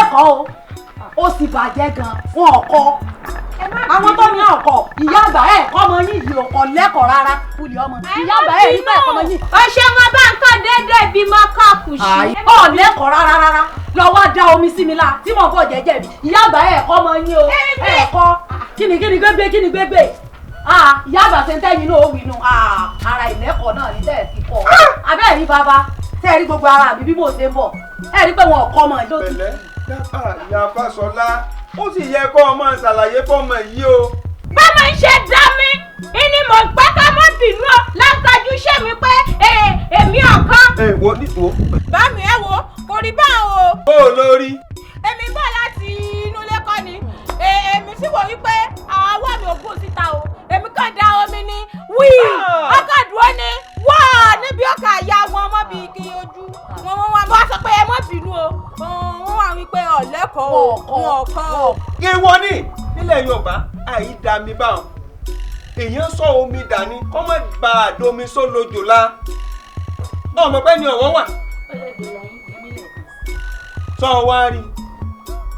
Lẹ́kọ̀ọ́ o, ó sì bàjẹ́ gan, wọn ò kọ́. Àwọn tó ní ọkọ̀, ìyá àgbà ẹ̀ kọ́ ọmọ yín yìí ò kọ́ lẹ́kọ̀ọ́ rárá. Kúlì ọmọ. Ìyá àgbà ẹ̀ rí pé ẹ̀kọ́ ọmọ yín. Ó ṣe wọn bá nǹkan déédéé bí mọ́kàkù sí. Ọ̀ lẹ́kọ̀ọ́ rárá rárá. Lọ wá da omi sí mi la tí mo bọ̀ jẹ́jẹ́ mi. Ìyá àgbà ẹ̀ kọ́ ọmọ yín o. Ẹ̀ kọ́. Kíni kíni gbégbé kíni gbégbé. Ìyá àgbà ṣe ń tẹ́yìn náà ó wí nù. Ara ìlẹ́kọ̀ọ́ náà ní tẹ́ ẹ̀ ti kọ́. Abẹ́ẹ̀ rí bàbá, tẹ́ ẹ rí gbogbo ara mi bí mo ṣe ń bọ̀. Ẹ rí pé wọn ò kọ́ ọmọ yìí. Pẹ̀lẹ́, dábàá ìyá Fáṣọlá, ó sì yẹ kó o máa ṣàlàyé fọ́mọ yìí o. Bọ́mọ ń ṣe dá mi, ìní mò ń pẹ́ ká má bínú ọ láǹtajú iṣẹ́ mi pé èmi ọ̀kan. Ẹ wo ní wo. Bá mi ẹ wo, kò rí bá o. Ó lórí. Èmi bọ̀ láti inú ilé kọ́ ni. Èmi sì wò wípé àwọ̀ mi ò gùn síta o. Èmi kàn da omi ni wíì. Ọkọ̀ dúró ni wọ́ọ̀ níbi ọkà àyà wọn ọmọ bíi kí ojú. Wọ́n wọ́n wá sọ pé ẹ má bínú o. Wọ́n wá wípé ọ̀lẹ́kọ̀ọ́ o, wọn ò kọ́ o. Kí wọ́n ní nílẹ̀ Yorùbá àìdàmí báwọn. Èèyàn sọ omi dání kọ́ mọ́ bá a domi sólojò la. Ọmọ pẹ́ ni ọ̀wọ́ wà. Sọ wá rí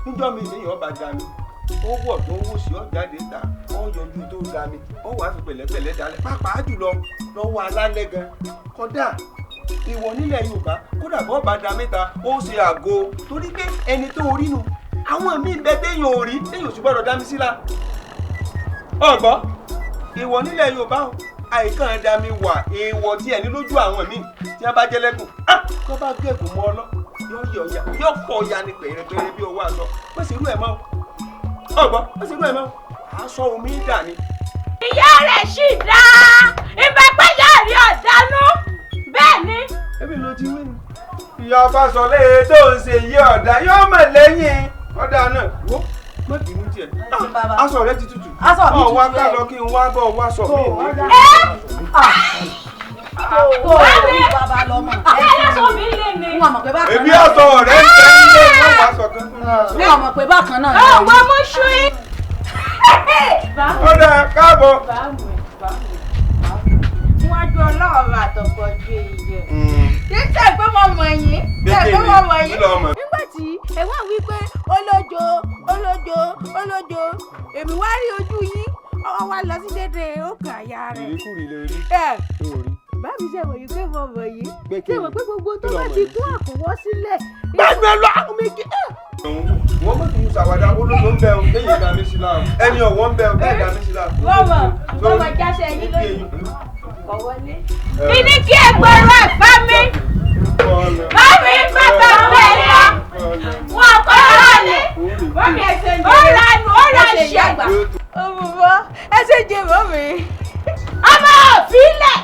níjọ́ mi ìṣèyàn ọba dání. Ó wọ̀ tó ń wò sí ọ̀jáde ta, ó yọjú tó ga mi, ó wàá fi pẹ̀lẹ́pẹ̀lẹ́ dalẹ̀, pàápàá jùlọ lọ́wọ́ alálẹ̀ gan. Kódà ìwọ nílẹ̀ Yorùbá, kódà bọ́ bá da mẹ́ta, ó ṣe àgọ́ torí pé ẹni tó rí nu, àwọn míì bẹ téèyàn ò rí, téèyàn ò sì gbọ́dọ̀ dá mi sí la. Ọ̀gbọ́n, ìwọ nílẹ̀ Yorùbá o, àìkàn da mi wà èèwọ̀ tí ẹni lójú àwọn míì tí wọ́n bá jẹ́ lẹ́kùn. Kó bá gẹ̀gùn mọ́ ọ lọ, yóò yọ ọ̀yà, yóò fọ ọ̀yà ni pẹ̀rẹ̀pẹ̀rẹ̀ bí ọwọ́ aṣọ. Wọ́n sì rú ẹ̀ mọ́ o. Ọ̀gbọ́n, ó sì rú ẹ̀ mọ́ o. Aṣọ omi dà ni. Ìyá rẹ̀ sì dáa, ìbẹ́pẹ́ yá rí ọ̀dánú. Bẹ́ẹ̀ ni. Ebi ló ti wí ni. Ìyá Fáṣọlá tó ń ṣe yí ọ̀dà yóò mọ̀ lẹ́yìn ọ̀dà náà. Wo má bínú tiẹ̀. Aṣọ rẹ ti tutù. Aṣọ mi tutù. Ọ̀ wá ká lọ kí n wá bọ̀ wá sọ mí. Tó rí bàbá lọ́mọ. Èmi aṣọ rẹ ń tẹ́ ilé ìwọ̀n wá sọ kan. Ní ọmọ pé bákan náà. Ọ̀wọ́ mú ṣú yín. Ọ̀dà káàbọ̀. Níwájú Ọlọ́run àtọ̀pọ̀ ju èèyàn. Ṣé tẹ̀ pé mo mọ̀ yín? Tẹ̀ pé mo mọ̀ yín? Nígbà tí ẹ wá wí pé olójo olójo olójo, èmi wá rí ojú yín, ọwọ́ wa lọ sí dédé òkè àyà rẹ̀. Ìríkùrí lórí. Bá mi ṣe wòye pé mo mọ̀ yín. Ṣé mo pé gbogbo tó bá ti kún àkúnwọ́ sílẹ̀? Gbẹ́nu ẹ lọ àwọn méjì. Wọ́n mọ̀ kí n ṣàwádà olóso ń bẹ o, kéyìn ìdá mi sí láàrú. Ẹni ọ̀wọ́ ń bẹ o, kéyìn ìdá mi sí láàrú. Wọ́n mọ̀, wọ́n mọ̀ jáṣẹ́ yín lónìí. Kọ̀ wọlé. Mi ní kí ẹ gbọ́rọ̀ ẹ̀fá mi. Bámi bàbá bẹ́ẹ̀ lọ. Wọ́n kọ́ ọ́ ni. Ó ra nù, ó ra ṣe. Òmùbọ́, ẹ ṣe jẹ mọ́ mi. Ọmọ òfìlẹ̀.